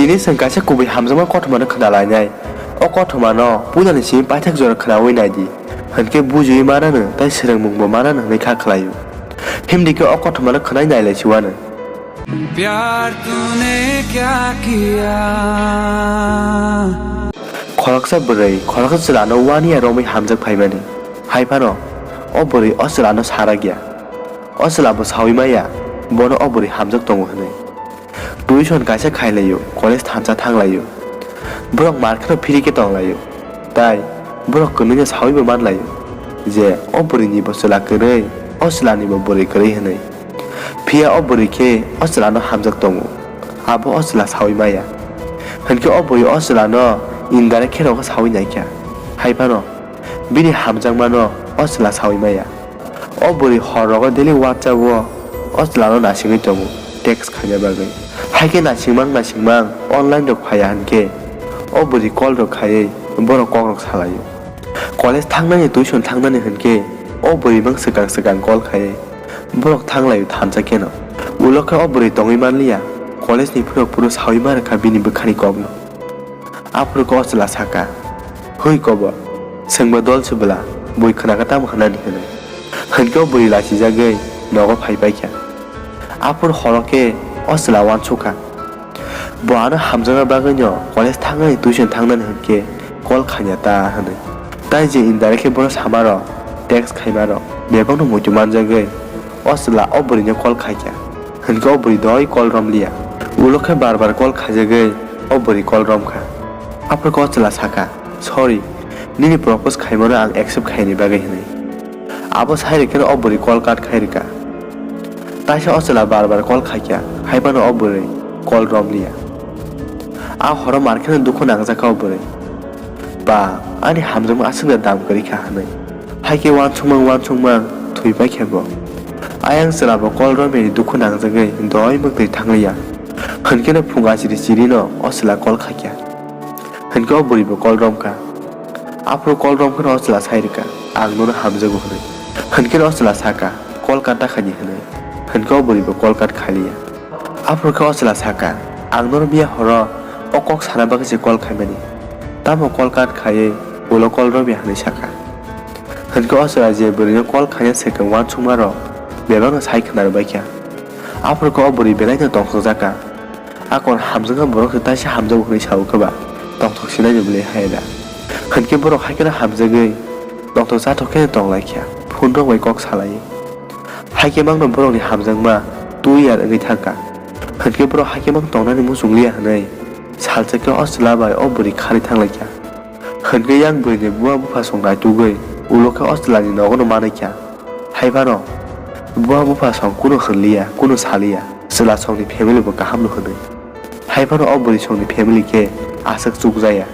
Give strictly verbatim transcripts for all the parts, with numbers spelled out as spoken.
Tini chwng kaisa kubui hamjakma kothomano khna lainai. O kothomano puilani simi paithak jora khnaui naidi, hinkhe bujiui manano tei swrwngmungbo manano hwnwi kha khlaio. Himdi khe o kothomano khwnai nailaisiwano. प्यार तूने क्या किया? Khoroksa bwrwi khoroksa chwlano uania romwi hamjak phaimani. Hai phano o bwrwi o chwlano sarakya. O chwlabo saui maya, bono o bwrwi hamjak tongo hwnwi. Tuition kaisa khailaio, college thansa thanglaio. Borok mar kheno phiri khe tonglaio. Tai borok kwnwino saui bo manlaio je o bwrwini bo chwla kwrwi, o chwlani bo bwrwi kwrwi hwnwi. Phiya o bwrwi khe o chwlano hamjak tongo, abo o chwla saui maya. Hinkhe o bwrwi o chwlano indirect khe rogo saui naikha. Hai phano bini hamjakmano o chwla saui maya. O bwrwi hor rogo daily WhatsApp o o chwlano nasingwi tongo, text khaina bagwi. Hai khe nasingmang nasingmang online rok phaiya hinkhe o bwrwi call rok khaiwi borok kok rok salaio. College thangnani tuition thangnani hinkhe o bwrwi mang swkang swkang call khaiwi borok thanglaio thansa kheno. Ulo khe o bwrwi tongwi manliya, college ni phurok phuru saui ma rwkha bini bwkhani kokno. Aphuru khe o chwla saka, "Hui kobo, chwngbo dol se bwla, bui khwnaka tamo hwnani?" hwnwi. Hinkhe o bwrwi lachijagwi nogo phai paikha. Aphuru horo khe o chwla uansukha. Bo ano hamjakna bagwino college thangnani tuition thangnani hinkhe call khanya ta hwnwi. Tai je indirect khe bono samaro, text khaimaro, bebakno muitu manjagwi o chwla o bwrwino call khaikha. Hinkhe o bwrwi doi call romliya. Ulo khe bar bar call khaijagwi o bwrwi call romkha. Aphuru khe o chwla sakha, "Sorry, nini propose khaimano ang accept khaini bagwi," hwnwi. Abo sai rwkheno o bwrwi call cut khai rwkha. Taisa o chwla bar bar call khaikha, hai phano o bwrwi call romliya. A horo mar kheno dukhu nangjakha o bwrwi. "Ba, ani hamjakma aswk da dam kwrwi kha," hwnwi. Hai khe uansukmang uansukmang thwi paikha bo. Ayang chwla bo call romyani dukhu nangjagwi doi mwktwi thangliya. Hinkhe no phung achiri chirino o chwla call khaikha. Hinkhe o bwrwi bo call romkha. Aphuru call romkheno o chwla sai rwkha, "Ang nono hamjago," hwnwi. Hinkhe no o chwla sakha, "Call cut da khaidi," hwnwi. Hinkhe o bwrwi bo call cut khailiya. Aphuru khe o chwla sakha, "Ang nono miya horo o kok sana bagwi se call khaimani. Tamo call cut khaiwi ulo call romya?" hwnwi sakha. Hinkhe o chwla je bwrwino call khaina swkang uansukmarok bebakno sai khna rwbaikha. Aphuru khe o bwrwi belaino tongthokjakha. Akon hamjakma borok se taisa hamjago hwnwi sao khe ba tongthok sinai ni bwlwi hai da. Hinkhe borok hai kheno hamjagwi tongthok chathok khe tonglaikha, phone rok bai kok salaiwi. Hai khe mangno borokni hamjakma twi yar wngwi thangkha. Hinkhe borok hai khe mang tongnani muchungliya hwnwi salsa khe o chwla bai o bwrwi kharwi thanglaikha. Hinkhe yang bwrwini buma bupha song naitugwi ulo khe o chwlani nogono manwi kha. Hai phano buma bupha song kunu hwnliya, kunu saliya, chwla songni family bo kahamno hwnwi. Hai phano o bwrwi songni family khe aswk chukjaya.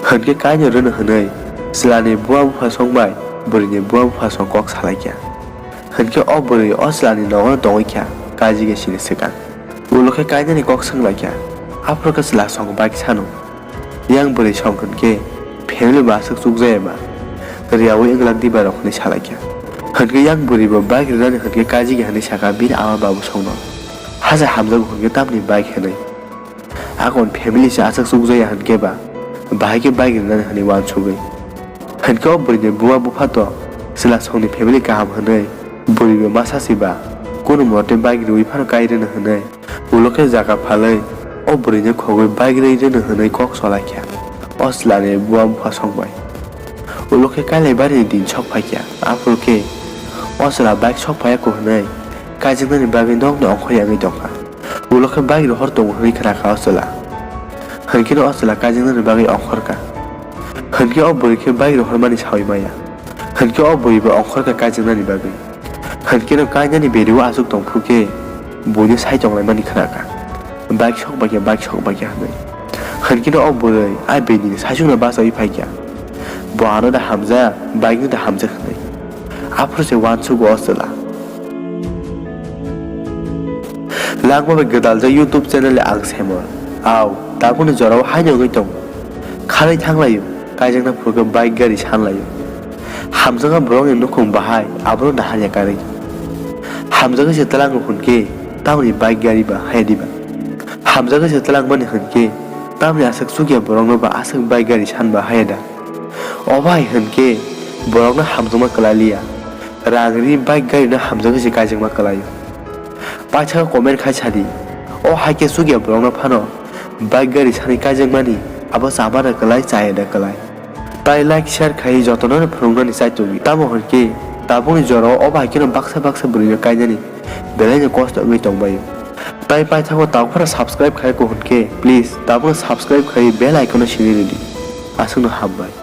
Hinkhe kainwi rwno hwnwi chwlani buma bupha song bai bwrwini buma bupha song kok salaikha. Hinkhe o bwrwi o chwlani nogono tongwi kha, kaijigwi sini swkang. Ulo khe kainani kok swnglaikha, aphuru khe chwla song bike sano. Yang bwrwi song hinkhe family bo aswk chukjaya ba, riyaui wnglak diba rok hwnwi salaikha. Hinkhe yang bwrwi bo bike rinani hinkhe kaijigwi hwnwi sakha bini ama babu songno. Hasa hamjago hinkhe tamni bike hwnwi. Akon family se aswk chukjaya hinkhe ba, bahai khe bike rinani hwnwi uansugwi. Hinkhe o bwrwini buma bupha to chwla songni family kaham hwnwi bwrwi bo ma sasi ba, kunu mote bike riui phano kai rwno hwnwi ulo khe jaga phalwi o bwrwino khogwi bike rwi rwno hwnwi kok solaikha o chwlani buma bupha song bai. Ulo khe kailai barini din sok phaikha, aphuru khe o chwla bike sok phaiya kho hwnwi kaijaknani bagwi nokni ongkhorya wngwi tongkha. Ulo khe bike rohor tongo hwnwi khna kha o chwla. Hinkhe no o chwla kaijaknani bagwi ongkhor kha. Hinkhe o bwrwi khe bike rohormani saui maya. Hinkhe o bwrwi bo ongkhor kha kaijaknani bagwi. Hinkhe no kainani beri o achuk tong phuru khe buino sai tonglaimani khna kha, "Bike sok bai khe, bike sok bai khe," hwnwi. Hinkhe no o bwrwi a bini saichung no bachaui phai kha. Bo ano da hamjak, bike no da hamjak hwnwi. Aphuru se uansugo o chwla. Langma bai gwdaljak YouTube channel ni ang Semor. Au, tabukni jorao haino wngwi tongo. Kharwi thanglaio, kaijakna phuru khe bike gari sanlaio. Hamjakma borokni nukhung bahai abono naharya karwi. Hamjagwi se twlango hwn khe tamoni bike gari ba haya diba? Hamjagwi se twlangmani hwn khe Tamni aswk chukya borokno ba aswk bike gari san ba haya da? Obo hai hwnkhe borokno hamjakma kwlai liya, rang ri bike gari no hamjagwi se kaijakma kwlaio. Paithakgo comment khai sadi, o haikhe chukya borokno phano bike gari sanwi kaijakmani abo chamano kwlai chaya da kwlai? Tai like share khai jotono phunuknani chai tongdi, tamo hwnkhe tabukni jorao obo haikheno baksa baksa bwrwino kainani belaino kosto wngwi tongbaio. Tai paithakgo tabuk phano subscribe khai kuhun khe please tabukno subscribe khai bell icon no sini rwdi. Aswkno hambai.